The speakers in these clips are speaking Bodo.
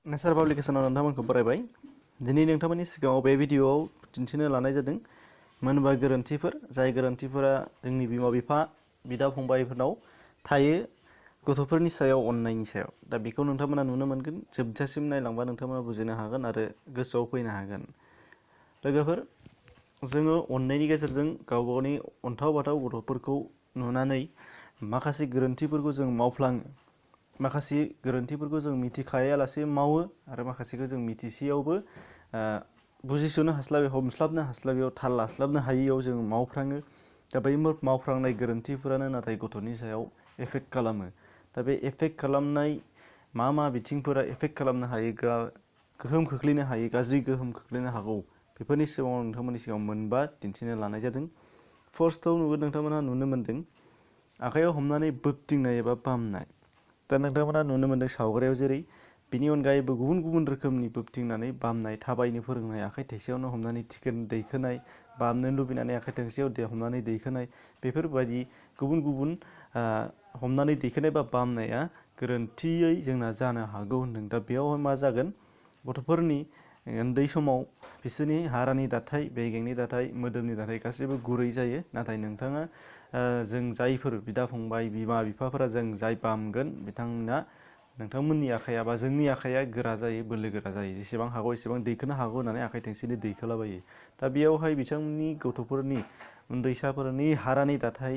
नेचार पाब्लिकेसनाव नोंथांमोनखौ बरायबाय। दिनै नोंथांमोननि सिगाङाव बे भिडिअ'आव दिन्थिनो लानाय जादों मोनबा गोरोन्थिफोर जाय गोरोन्थिफोरा जोंनि बिमा बिफा बिदा फंबायफोरनाव थायो गथ'फोरनि सायाव अननायनि सायाव। दा बेखौ नोंथांमोना नुनो मोनगोन, जोबजासिम नायलांबा नोंथांमोना बुजिनो हागोन आरो गोसोआव फैनो हागोन। लोगोफोर, जोङो अननायनि गेजेरजों गाव गावनि अन्थाव बाथाव गथ'फोरखौ नुनानै माखासे गोरोन्थिफोरखौ जों मावफ्लाङो। माखासे गोरोन्थिफोरखौ जों मिथिखायालासे मावो आरो माखासेखौ जों मिथिसेयावबो बुजिस'नो हास्लाबै हमस्लाबनो हास्लाबैयाव थाल लास्लाबनो हायैयाव जों मावफ्राङो। दा बै मावफ्रांनाय गोरोन्थिफोरानो नाथाय गथ'नि सायाव एफेक्ट खालामो। दा बे एफेक्ट खालामनाय मा एफेक्ट खालामनो हायो, गोहोम खोख्लैनो हायो, गाज्रि गोहोम खोख्लैनो हागौ, बेफोरनि सिगाङाव नोंथांमोननि सिगाङाव मोनबा दिन्थिनो लानाय जादों। फार्स्टआव नोंथांमोनहा नुनो मोन्दों आखाइयाव हमनानै बोबथिंनाय एबा बामनाय। दा नोंथांमोना नुनो मोन्दों सावगारियाव जेरै, बिनि अनगायैबो गुबुन गुबुन रोखोमनि बोबथिंनानै बामनाय, थाबायनो फोरोंनाय, आखाइ थाइसेयावनो हमनानै दैखोनाय, बामनो लुबैनानै आखाइ थोंसेयाव हमनानै दैखोनाय, बेफोरबायदि गुबुन गुबुन हमनानै दैखोनाय बा बामनाया गोरोन्थियै जोंना जानो हागौ होनदों। दा बेयावहाय मा जागोन, गथ'फोरनि उन्दै समाव बिसोरनि हारानि दाथाय, बेगेंनि दाथाय, मोदोमनि दाथाय गासैबो गुरै जायो। नाथाय नोंथाङा जों जायफोर बिदा फंबाय बिमा बिफाफोरा जों जाय बामगोन बिथांमोना नोंथांमोननि आखाइया बा जोंनि आखाइया गोरा जायो, बोलो गोरा जायो। जेसेबां हागौ एसेबां दैखोनो हागौ होननानै आखाइ थोंसेनि दैखोलाबायो। दा बेयावहाय बिथांमोननि गथ'फोरनि उन्दैसाफोरनि हारानि दाथाय,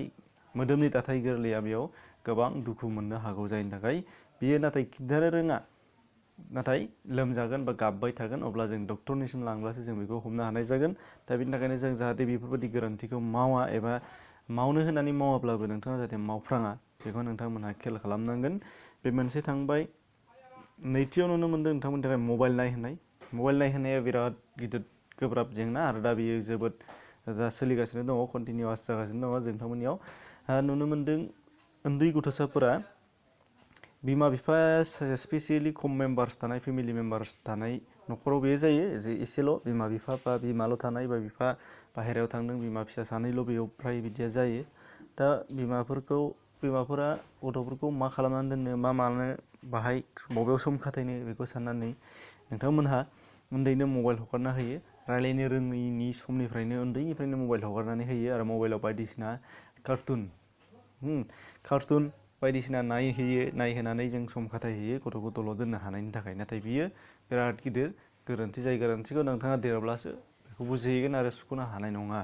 मोदोमनि दाथाय गोरलैया बेयाव गोबां दुखु मोननो हागौ। जायनि थाखाय बियो नाथाय खिन्थानो रोङा, नाथाय लोमजागोन बा गाबबाय थागोन। अब्ला जों डक्टरनिसिम लांब्लासो जों बेखौ हमनो हानाय जागोन। दा बेनि थाखायनो जों जाहाथे बेफोरबायदि गोरोन्थिखौ मावा एबा मावनो होननानै मावाब्लाबो नोंथाङा जाहाथे मावफ्राङा, बेखौ नोंथांमोनहा खेल खालामनांगोन। बे मोनसे थांबाय। नैथियाव नुनो मोन्दों नोंथांमोननि थाखाय मबाइल नायहोनाय। मबाइल नायहोनाया बिराद गिदिर गोब्राब जेंना आरो दा बेयो जोबोद सोलिगासिनो दङ, कन्टिनिउवास जागासिनो दङ। जों नोंथांमोननियाव नुनो मोन्दों उन्दै गथ'साफोरा बिमा बिफाया स्पेसियेलि खम मेम्बार्स थानाय, फेमिलि मेम्बार्स थानाय न'खराव बे जायो जे एसेल' बिमा बिफा बा बिमाल' थानाय बा बिफा बाहेरायाव थांदों, बिमा फिसा सानैल', बेयाव फ्राय बिदिया जायो। दा बिमाफोरा गथ'फोरखौ मा खालामनानै दोननो, मा मानो, बाहाय बबेयाव सम खाथायनो, बेखौ साननानै नोंथांमोनहा उन्दैनो मबाइल हगारना होयो। रायलायनो रोङैनि समनिफ्रायनो उन्दैनिफ्रायनो मबाइल हगारनानै होयो आरो मबाइलाव बायदिसिना कार्टुन बायदिसिना नायहोनानै जों सम खाथायहैयो गथ'खौ दलद दोननो हानायनि थाखाय। नाथाय बियो बिराद गिदिर गोरोन्थि जायो। गोरोन्थिखौ नोंथाङा देरब्लासो बेखौ बुजिहैगोन आरो सुख'नो हानाय नङा।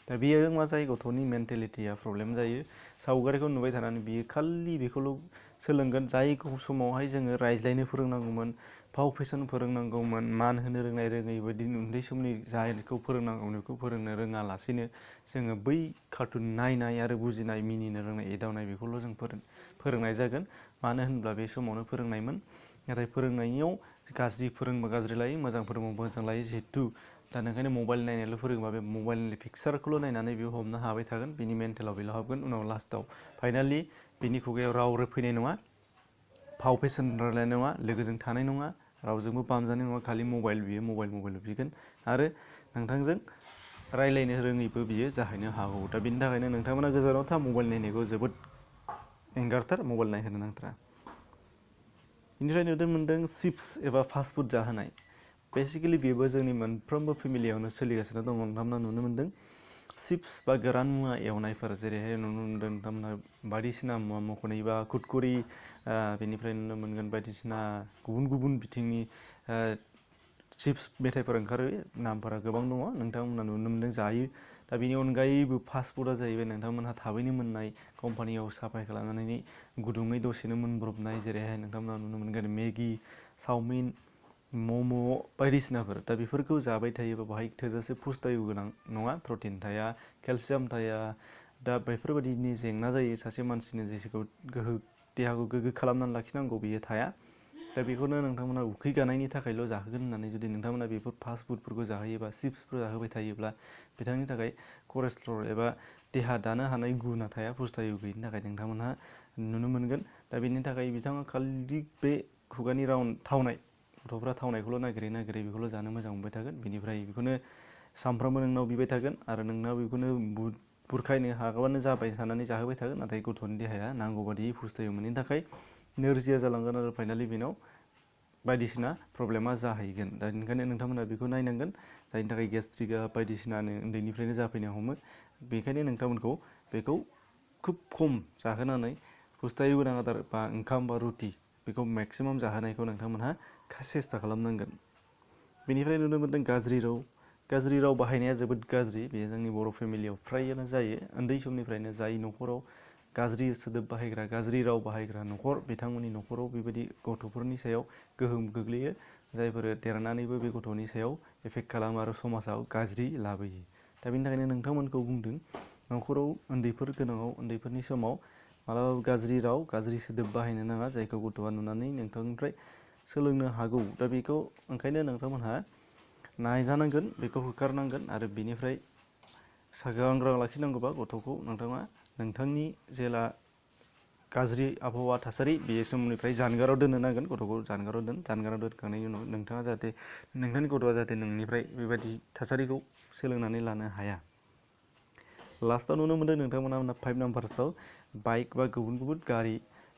दा बेयो मा जायो, गथ'नि मेन्टेलिटिया प्रब्लेम जायो। सावगारिखौ नुबाय थानानै बियो खालि बेखौल' सोलोंगोन। जाय समावहाय जोङो रायज्लायनो फोरोंनांगौमोन, फाव फेसन फोरोंनांगौमोन, मान होनो रोंनाय रोङै बायदि उन्दै समनि जायखौ फोरोंनांगौमोन बेखौ फोरोंनो रोङालासेनो जोङो बै कार्टुन नायनाय आरो बुजिनाय, मिनिनो रोंनाय, एदावनाय बेखौल' जों फोरोंनाय जागोन। मानो होनब्ला बे समावनो फोरोंनायमोन। नाथाय फोरोंनायाव गाज्रि फोरोंबा गाज्रि लायो, मोजां फोरोंबा मोजां लायो। जिहेतु दा नोंखायनो मबाइल नायनायल' फोरोंबा बे मबाइलनि पिक्सारखौल' नायनानै बेयाव हमनो हाबाय थागोन, बिनि मेन्टेलाव बेल' हाबगोन। उनाव लास्टाव फाइनालि बिनि खुगायाव राव फैनाय नङा, फाव फेसन रायलायनाय नङा, लोगोजों थानाय नङा, रावजोंबो बामजानाय नङा। खालि बियो मबाइल बिगोन आरो नोंथांजों रायलायनो रोङैबो बियो जाहैनो हागौ। दा बिनि थाखायनो नोंथांमोना गोजानाव था, मबाइल नायनायखौ जोबोद एंगारथार, मबाइल नायहोनो नांथारा। बेनिफ्राय नुनो मोन्दों चिप्स एबा फास्टफुड जाहोनाय। बेसिकेलि बेबो जोंनि मोनफ्रोमबो फेमिलियावनो सोलिगासिनो दङ। नोंथांमोना नुनो मोन्दों चिप्स बा गोरान मुवा एवनायफोर, जेरैहाय नुनो मोन्दों नोंथांमोना बायदिसिना मुवा मख'नाय बा कुरकुरि, बेनिफ्राय नुनो मोनगोन बायदिसिना गुबुन गुबुन बिथिंनि चिप्स मेथाइफोर ओंखारो। नामफोरा गोबां दङ, नोंथांमोना नुनो मोन्दों जायो। दा बेनि अनगायैबो फास्टफुडआ जाहैबाय नोंथांमोनहा थाबैनो मोननाय, कम्पानियाव साप्लाइ खालामनानै गुदुङै दसेनो मोनब्रबनाय, जेरैहाय नोंथांमोना नुनो मोनगोन मेगि, चावमिन, मम' बायदिसिनाफोर। दा बेफोरखौ जाबाय थायोबा बाहाय थोजासे पुष्टायु गोनां नङा, प्रटिन थाया, केलसियाम थाया। दा बेफोरबायदिनि जेंना जायो। सासे मानसिनो जेसेखौ देहाखौ गोग्गो खालामनानै लाखिनांगौ बेयो थाया। दा बेखौनो नोंथांमोना उखै गानायनि थाखायल' जाहोगोन होननानै जुदि नोंथांमोना बेफोर फास्टफुडफोरखौ जाहोयोबा, चिप्सफोर जाहोबाय थायोब्ला बिथांनि थाखाय कलेस्ट्रल एबा देहा दानो हानाय गुना थाया, पुष्टायु गैयिनि थाखाय नोंथांमोनहा नुनो मोनगोन। दा बेनि थाखाय बिथाङा खालि बे खुगानि थावनाय, गथ'फ्रा थावनायखौल' नागिरै बेखौल' जानो मोजां मोनबाय थागोन। बेनिफ्राय बेखौनो सानफ्रामबो नोंनाव बिबाय थागोन आरो नोंनाव बेखौनो बुरखायनो हागौआनो जाबाय थानानै जाहोबाय थागोन। नाथाय गथ'नि देहाया नांगौ बायदि पुष्टायु मोनैनि थाखाय नोरजिया जालांगोन आरो फाइनालि बेनाव बायदिसिना प्रब्लेमा जाहैगोन। दा ओंखायनो नोंथांमोना बेखौ नायनांगोन, जायनि थाखाय गेस्ट्रिकआ बायदिसिना उन्दैनिफ्रायनो जाफैनो हमो। बेनिखायनो नोंथांमोनखौ बेखौ खुब खम जाहोनानै पुष्टायु गोनां आदार बा ओंखाम बा रुटि बेखौ मेक्सिमाम जाहोनायखौ नोंथांमोनहा सेस्था खालामनांगोन। बेनिफ्राय नुनो मोन्दों गाज्रि राव। गाज्रि राव बाहायनाया जोबोद गाज्रि। बेयो जोंनि बर' फेमिलियाव फ्रायानो जायो। उन्दै समनिफ्रायनो जाय न'खराव गाज्रि सोदोब बाहायग्रा, गाज्रि राव बाहायग्रा न'खर, बिथांमोननि न'खराव बेबायदि गथ'फोरनि सायाव गोहोम गोग्लैयो, जायफोर देरनानैबो बे गथ'नि सायाव एफेक्ट खालामो आरो समाजाव गाज्रि लाबोयो। दा बेनि थाखायनो नोंथांमोनखौ बुंदों, न'खराव उन्दैफोर गोनाङाव उन्दैफोरनि समाव मालाबाबो गाज्रि राव, गाज्रि सोदोब बाहायनो नाङा, जायखौ गथ'आ नुनानै नोंथांनिफ्राय सोलोंनो हागौ। दा बेखौ ओंखायनो नोंथांमोनहा नायजानांगोन, बेखौ होखारनांगोन आरो बेनिफ्राय सांग्रां लाखिनांगौबा गथ'खौ नोंथाङा नोंथांनि जेला गाज्रि आबहावा थासारि बे समनिफ्राय जानगाराव दोननो नांगोन। गथ'खौ जानगाराव दोनखांनायनि उनाव नोंथाङा जाहाथे नोंथांनि गथ'आ जाहाथे नोंनिफ्राय बेबायदि थासारिखौ सोलोंनानै लानो हाया। लास्टआव नुनो मोन्दों नोंथांमोना 5 नाम्बार्सआव बाइक बा गुबुन गुबुन गारि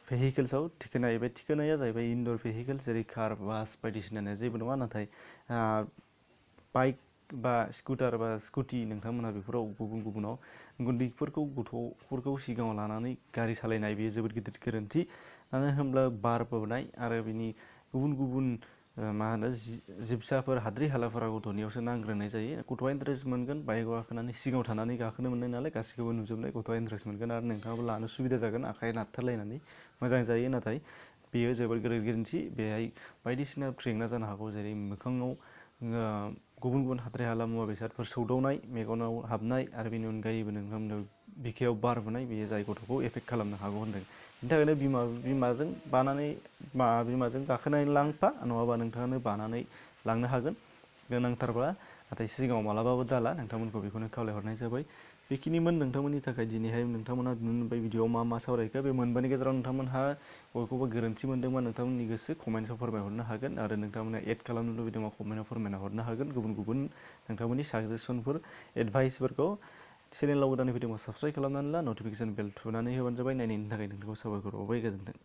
भेहिकेल्सआव थिखोनाय। बे थिखोनाया जाहैबाय इनड'र भेहिकेल्स, जेरै कार, बास बायदिसिनाया जेबो नङा। नाथाय बाइक बा स्कुटार बा स्कुटि नोंथांमोनहा बेफोराव गुबुनाव उन्दैफोरखौ गथ'फोरखौ सिगाङाव लानानै गारि सालायनाय बेयो जोबोद गिदिर गोरोन्थि। मानो होनब्ला बार बोनाय आरो बिनि गुबुन जिबसाफोर, हाद्रि हालाफोरा गथ'नियावसो नांग्रोनाय जायो। गथ'आ इन्टारेस्ट मोनगोन बाइकआव गाखोनानै, सिगाङाव थानानै गाखोनो मोननाय नालाय गासिखौबो नुजोबनाय, गथ'आ इन्टारेस्ट मोनगोन आरो नोंथाङाबो लानो सुबिदा जागोन, आखाइ नारथारलायनानै मोजां जायो। नाथाय बेयो जोबोद गिदिर गोरोन्थि। बेहाय बायदिसिना जेंना जानो हागौ, जेरै मोखाङाव गुबुन गुबुन हाद्रि हाला मुवा बेसादफोर सौदावनाय, मेगनाव हाबनाय आरो बेनि अनगायैबो नोंथांमोनाव बिखायाव बार बोनाय, बेयो जाय गथ'खौ एफेक्ट खालामनो हागौ होनदों। बिनि थाखायनो बिमाजों गाखोनानै लांफा, नङाबा नोंथाङानो बानानै लांनो हागोन गोनांथारब्ला। नाथाय सिगाङाव मालाबाबो दाला, नोंथांमोनखौ बेखौनो खावलायहरनाय जाबाय। बेखिनिमोन नोंथांमोननि थाखाय दिनैहाय नोंथांमोना नुनो मोनबाय भिडिअआव मा सावरायखो। बे मोनबानि गेजेराव नोंथांमोनहा बबेखौबा गोरोन्थि मोनदोंबा नोंथांमोननि गोसो कमेन्ट्सआव फोरमायहरनो हागोन आरो नोंथांमोना एड खालामनो लुबैदोंबा कमेन्टआव फोरमायना हरनो हागोन। गुबुन नोंथांमोननि साजेसनफोर, एडभाइसफोरखौ चेनेलाव गोदानै फैदोंबा साबस्क्राइब खालामनानै ला, नटिफिकेसन बेल थुनानै होबानो जाबाय। नायनायनि थाखाय नोंथांखौ साबायखर बावबाय। गोजोन्थों।